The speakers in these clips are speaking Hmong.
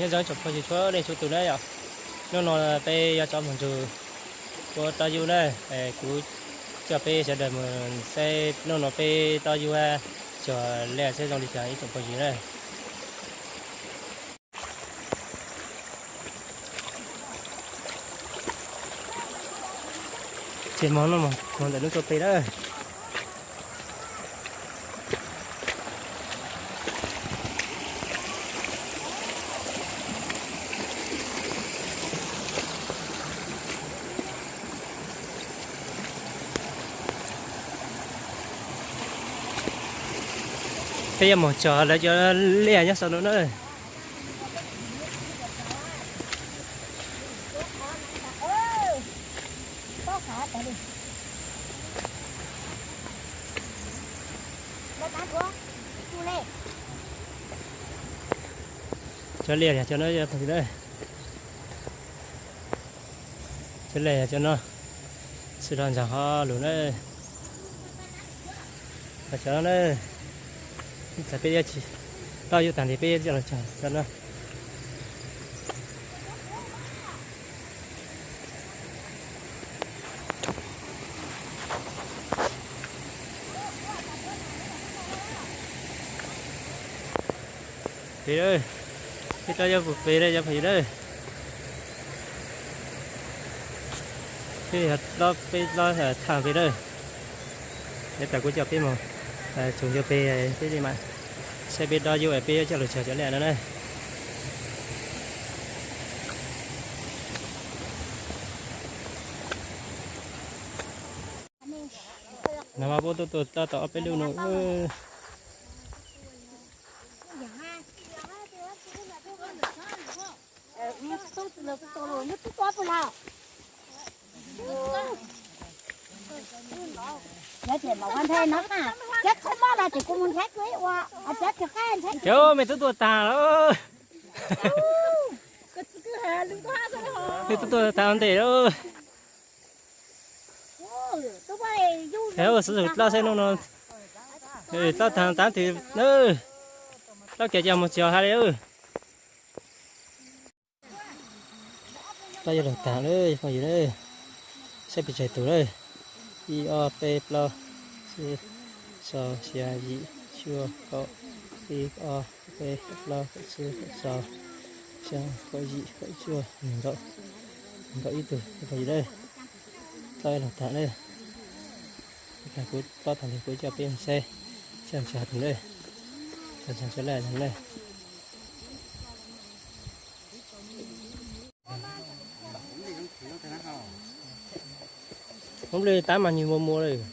Zoo ib tsoom phooj ywg txhua leej txhua tus na yom. Hnub no peb yuav rov mus nrug ua roj yuj na. Kuv coj peb sawv daws mus saib hnub no peb roj yuj cuag li saib zoo li cas ib tsoom phooj ywg na. Ces mo no mus ntawm lub tuaj peb lawm. Peb yuav mus txog lawv cov liaj nyob saum no na. Cov liaj yog cov no, cov liaj yog cov no, xwb los ntog ho lus na. Cov no na, txawm peb yuav tsis tau yuav tag nti peb yuav coj los cog cov no. Peb, peb rov yuav pem lawm cov phooj ywg na. Peb yog peb rov thaam pem lawm. Yav tas kuv coj peb mus txug ncua pem peb li mas saib peb roj yuj peb yuav coj lug cog cov liaj no na. No mas puab tuaj tua tau ob peb lub no. Cov mej twb tua taag lawm. Mej twb tua taag ntej lawm. Xub xub dlaab saib nub no, dlaab taag taab twg na, dlaab kev coj moog txog has li. Dlaab yuav lug taag lawm phooj ywg na, saib pes tsawg tug lawm. Ib ob peb plaub tsib rau xya yim cuaj kaum, ib ob peb kaum plaub kaum tsib kaum rau xya kaum yim kaum cuaj, neeg nkaum ib tug phooj ywg na. Dlaab yuav lug taag na. Kuv dlaab taag ntawd kuv coj peb saib, coj txog tug na, coj txog sab laj na. Hoob lwj tab mas nyuag muag muag lawm.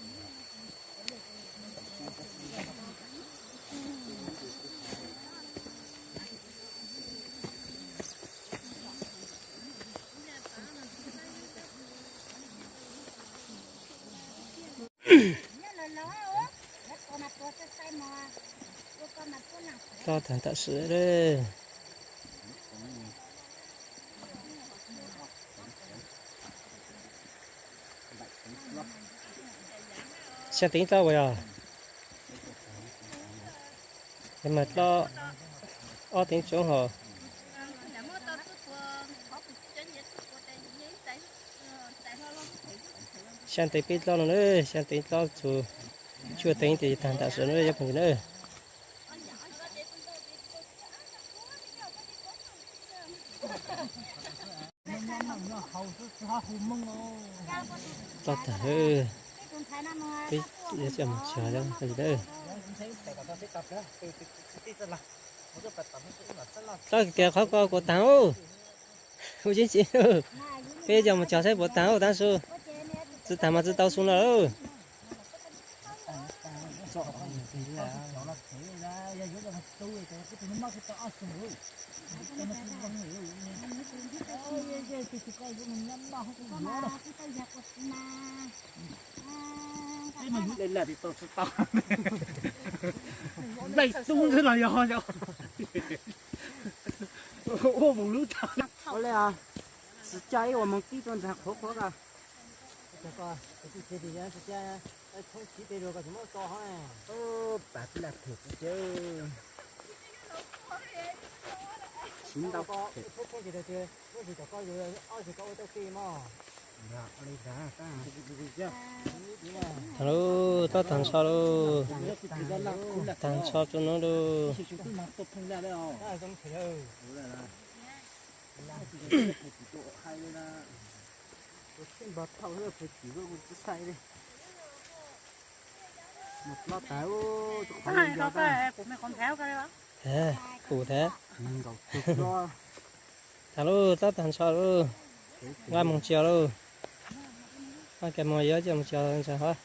Roj taag tam sim lawm. Xyaa teev dlaab ua yog, es mas dlaab ob teev tsoob hos. Xyaa teev peb dlaab no na, xyaa teev dlaab txug cuaj teev tes taag tam sim no cov phooj ywg na. Tau taag, peb yuav coj moog txog cov phooj ywg na. Dlaab kag qhov ko puas taag ub. Ub, tseeb tseeb, peb coj moog txog saib puas taag ub, taab su. Tsi taag mas tsi tau su no lawm. Nplaig tub ntxwb los yog, ua le, tsi coj ib uas moog tib rua ntxag qhuav qhuav ko. Tsi coj, tsi coj, tsi coj, tsi coj, tsi coj. Tag lauj, tab tag nrho lauj, tag nrho tsuas no lauj. Kuv thiab. Tag lauj, tab tag nrho lauj. Nqa mus tsev lauj. Nqa mus yuav coj mus tsev ntag hov.